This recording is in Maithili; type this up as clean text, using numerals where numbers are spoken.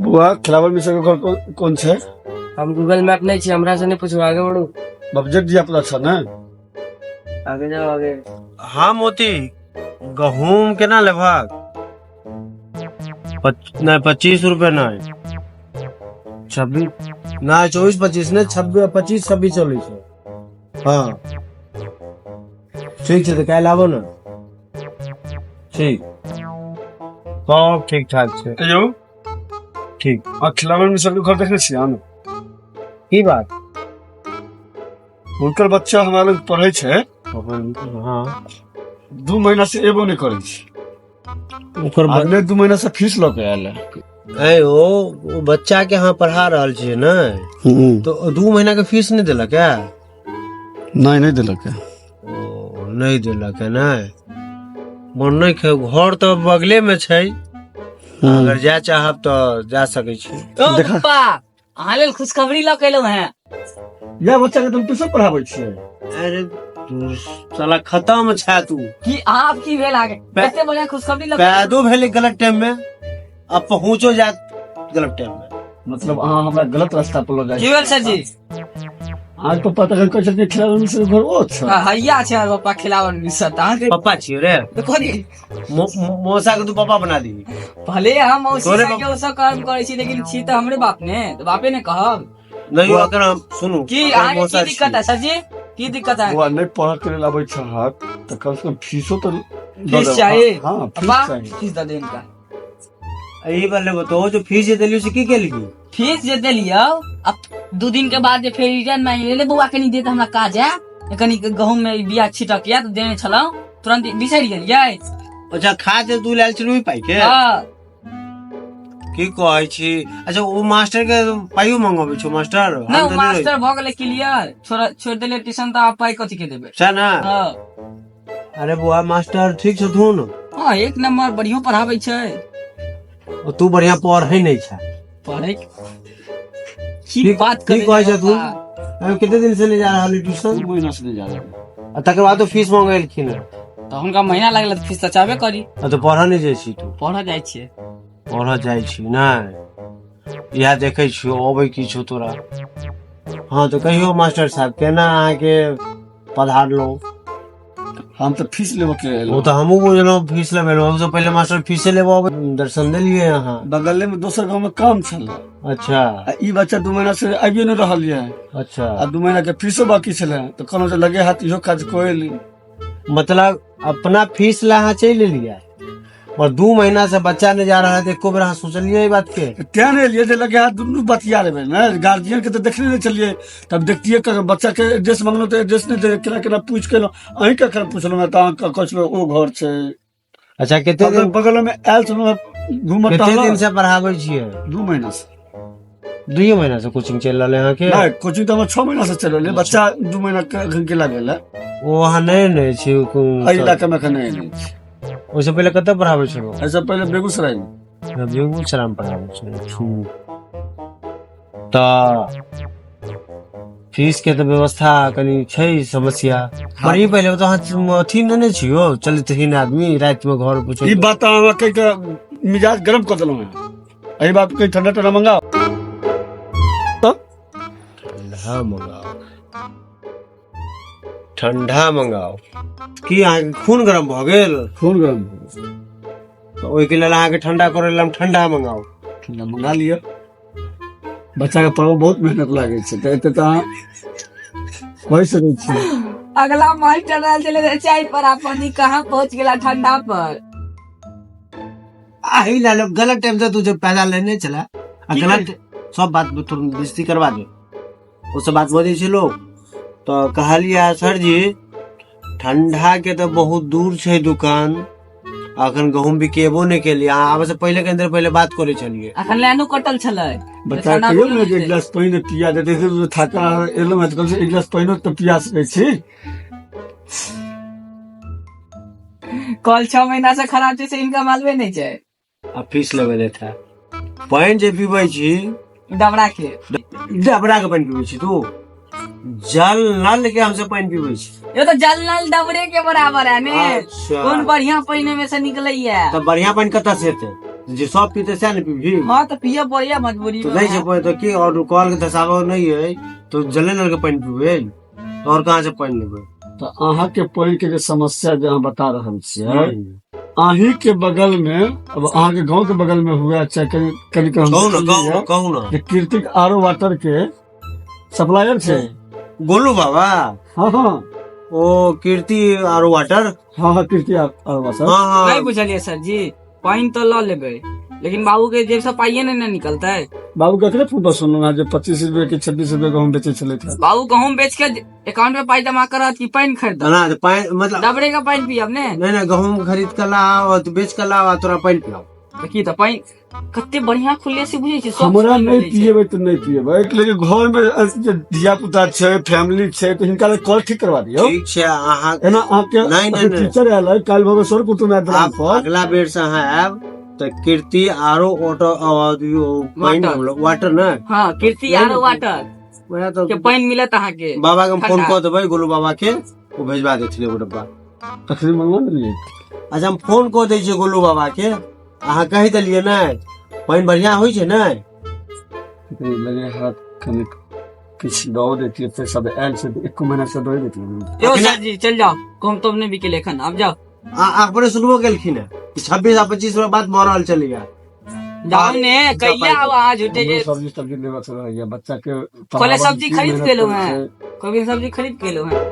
बुआ खिलावल मिश्र के घर कोन छै? हम गूगल मैप नहीं छी, हमरा से नहीं पूछू, आगे बढ़ू। बबजट जी अपना छ ने? आगे जाओ आगे। हाँ मोती, गहूम केना लेबहक? नहीं 25 रुपए नहीं, 26 नहीं, 24 25 नहीं, 26 25 26 चलै छै। हाँ ठीक छै, तऽ काल्हि आबो ने। ठीक, सब ठीक ठाक छै। यौ ठीक। आ खिलावन मिश्र के घर देखने छियै अहाँ? की बात? हुनकर बच्चा हमरा लग पढ़ै छै। हाँ। 2 महीना से एबो नहि करै छै। ओकर आ नहि 2 महीना से फीस लऽ के आयल है। ए ओ बच्चा के अहाँ पढ़ा रहल छियै ने, तो 2 महीना के फीस नहि देलक है? नहि, नहि देलक है। ओ नहि देलक है ने, मन नहि खे, घर तऽ बगले में छै, अगर जाय चाहब तऽ जा सकै छी। ओ पप्पा, अहाँ लेल खुशखबरी लऽ के एलहुँ हैं। यह बच्चा के तुम ट्यूशन पढ़ाबै छियै? अरे तू साला खत्म छै तू। की आब की भेल आगे? कते बढ़िया खुशखबरी लऽ के पैदो भेलै गलत टाइम में, अब पहुंचो जात गलत टाइम में। मतलब अहाँ हमरा गलत रास्ता पर लऽ जाइ की भेल सर जी? अहाँके पप्पा तखन कहै छलखिन खिलावन मिश्र घर ओ छै। हाँ, हैया छै हमर पप्पा खिलावन मिश्र, तऽ अहाँके पप्पा छियो रे? तऽ कथी? मौसा के तू पापा बना दी। भले हम मौसी तोरे के ओ सब काम करै छी, लेकिन छी तऽ हमरे बाप ने, तऽ बापे ने कहब। नहीं अगर हम सुनू, की अगर अहाँके मौसा की दिक्कत है सर जी? की दिक्कत है? बौआ, नहि पढ़ऽ के लेल अबै छहक तऽ कम से कम फीसो तऽ दऽ फीस देब। चाही? हाँ, फीस वाह, चाही। फीस दऽ दे इनका। एहि बार लेबो तो जो फीस जे देलियो से की केलही? फीस जे देलियो, अब 2 दिन के बाद जे फेर रिटर्न मांगि लेले, बौआ कनी दे तऽ हमरा काज है, कनी गहूम में बिया छिटक या तऽ देने छलहुँ, तुरंत बिसरि गेलियै। अच्छा खाद जे तू लायल छलू पाइ के? हाँ। की कहै छी? अच्छा ओ मास्टर के पाइयो मंगबै छौ मास्टर? हम नहि, तऽ नहि मास्टर भऽ गेलै क्लियर, छोड़ देले ट्यूशन, तऽ आब पाइ कथी के देबै? सएह ने? हाँ। अरे बौआ मास्टर ठीक छथुन? हाँ, एक नंबर, बढ़ियो पढ़ाबै छै। ओ तू बढ़िया पढ़ै नहि छै। पढ़ै की बात की करै कहै छै छथुन? पप्पा? अभी कते दिन से नहीं जा रहल है ट्यूशन? 2 महीना से नहीं जा रहल। आ तकर बाद तो फीस मंगेलखिन हँ। तऽ हुनका महीना लागल तऽ फीस तऽ चाहबे करी। आ तऽ पढ़ऽ नहि जाइ छी तू? पढ़ऽ जाइ छियै। पढ़ऽ जाइ छी नहि, इएह देखै छियौ अबै की छौ तोरा। हाँ तऽ कहियौ मास्टर साहब, केना अहाँके पधारलहुँ? हम तऽ फीस लेबऽ के ओ एलहुँ। तऽ हमहूँ बुझलहुँ फीस लेबे एलहुँ, हमसब पहिले मास्टर फीसे लेबऽ अबै, दर्शन देलियै अहाँ। बगले में दोसर गाँव में काम छलै। अच्छा। आ ई बच्चा 2 महीना से आबियो नहि रहल यऽ। अच्छा। आ 2 महीना के फीसो बाकी छलै, तऽ कहलहुँ जे लगे हाथ इहो काज कऽ एली। मतलब अपना फीस ला अहाँ चलि एलियै, और 2 महीना से बच्चा नहीं जा रहा है, एको बेर अहाँ सोचलियै ई बात के? तें नहि एलियै जे लगे हाथ दुनू बतिया लेबै ने, गार्जियन के तऽ देखने नहि छलियै, तब देखतियै कऽ बच्चा के एड्रेस मंगलहुँ तऽ एड्रेस नहि दै, केना केना पूछि के एलहुँ, अहीं के एखन पुछलहुँ तऽ अहाँ कहै छलहुँ ओ घर छै। अच्छा, कते दिन बगल में आयल छलहुँ घूमऽ कते टहलऽ? दिन से पढ़ाबै छियै? 2 महीना से। 2 महीना से कोचिंग चलि रहलै अहाँके? नहि, कोचिंग तऽ हमर 6 महीना से चलि रहलै, बच्चा 2 महीना के एखन केला गेल है। ओ अहाँ नहि ने छी एहि इलाका में एखन नहि एलै। ओहिसँ पहिले कतऽ पढ़ाबै छलहुँ? एहिसँ पहिले बेगूसराय में। हाँ, बेगूसराय में पढ़ाबै छलहुँ। ठीक, तऽ फीस के तऽ व्यवस्था कनि छै समस्या। बड़ी पहिले तऽ अहाँ अथी नेने छियौ, चलितहीन आदमी राति में घर पूछो। ई बात अहाँ कहि के मिजाज गरम कऽ देलहुँ हेँ, एहि बात कहीं ठंडा ठंडा मंगाओ। ठंडा मंगाओ, ठंडा मंगाओ। की अहाँके खून गरम भऽ गेल? खून गरम भऽ गेल। तऽ ओहिके लेल अहाँके ठंडा करै लेल हम ठंडा मंगाओ। ठंडा मंगा लिअ, बच्चा के पढ़बऽ बहुत मेहनत लागै छै, तऽ एते तऽ अहाँ कहि सकै छी। अगला मास्टर आयल छलै चाय पर, अपन कहाँ पहुँच गेला ठंडा पर। आही ला लोग गलत टाइम से तू जब पैदा लेने चला आ की गलत सब बात तुरंत बेइज्जती करवा दे, ओ सब बात बजै छै लोग। तऽ कहलियै सर जी ठंडा के तऽ बहुत दूर छै दुकान, अखन गहूम बिकेबो नहि केलियै, अहाँ आबै से पहिले के अन्दर पहिले बात करै छलियै। अखन लाइनो कटल छलै। बच्चा खाना कहियो ने बनल एक गिलास पानि पिया दे, देखै थाका एलहुँ हेँ तऽ कम से एक गिलास पानिओ तऽ पिया सकै छी। कल 6 महीना से खराब छै से इनका मालूमे नहि छै। आ फीस लेबै लेता पानि जे पीबै छी डबरा के, डबरा के पानि पीबै छी तू, जल नल के हमसब पानि पीबै छी। ये तो जल नल डबरे के बराबर है ने। अच्छा। कोन बढ़िया पानि में से निकलैया? तऽ बढ़िया पानि कतऽ से हेतै? जे सब पीते सएह ने पीबही। हाँ तऽ पियऽ पड़ैया मजबूरी तो में। नहीं छै पानि तऽ की, और कल के धसाबो नहीं है तो जले नल के पानि पीबै, तो और कहाँ से पानि लेबै? तऽ अहाँके पानि के जे समस्या जे अहाँ बता रहल छियै, अहीं के बगल में, अब अहाँके गांव के बगल में हुआ चाहे कहीं कहीं कहीं, कहू ने, कहू ने, कहू ने। जे कीर्तिक आरो वाटर के सप्लायर छै। गोलू बाबा? हाँ हाँ। ओ कीर्ति आरो वाटर? हाँ हाँ, कीर्ति आरो वाटर। हाँ हाँ। नहीं बुझलियै सर जी, पानि तऽ लऽ लेबै लेकिन बाबू के जेब से पाइये नहीं ने निकलतै। बाबू के अखने फोन पर सुनलहुँ हेँ जे 25 रुपए के 26 रुपए गहूँम बेचै छलथि हेँ। बाबू गहूम बेच के अकाउंट में पाई जमा करत कि पानि खरीदत? ना तो पानि मतलब डबरे का पानि पियब ने। नहीं नहीं, गहूम खरीद के लाओ तो बेच के लाओ आ तोरा पानि पिलाओ। तऽ की तऽ पानि कते बढ़िया खुले से बुझै छै सब हमरा पानि नहि मिलै छै। पिएबै तऽ नहि पिएबै, लेकिन घर में जे धिया पुता छै, फैमिली छै, तऽ हिनका लेल कल ठीक करवा दियौ। ठीक छै अहाँ। एना अहाँके नहीं, नहीं, नहीं। टीचर आयल है, काल्हि भऽ सर कुटुम आयत दलान आप पर। अगला बेर से अहाँ आयब तऽ कीर्ति आरो ऑटो पानि वाटर। वाटर ने। हाँ, कीर्ति आरो वाटर वएह तऽ के पानि मिलत अहाँके। बाबा के हम फोन ठंडा। कऽ देबै गोलू बाबा के, ओ भेजवा देथिन एगो डब्बा। तखने मंगवा देलियै। अच्छा, हम फोन कऽ दै छियै गोलू बाबा के, अहाँ कहि देलियै ने पानि बढ़िया होइ छै ने। कनि लगे हाथ कनि किछु दऽ देतियै, पैसा तऽ आयल छै तऽ एको महीना से दऽ देतियै। यो सर जी, चल जाओ, गहूम तो नहीं बिकेले एखन, आब जाओ। आ अखबारे सुनबो केलखिन है 26 आ 25 रुपया बात भऽ रहल छलैया। जाओ ने, कहिया आब अहाँ झूठे हमरो के सब्जी तब्जी लेबऽ के रहैया बच्चा के। पहिले सब्जी की खरीद मेहनत के एलहुँ करै हेँ। छै। कभी सब्जी खरीद के एलहुँ हैं।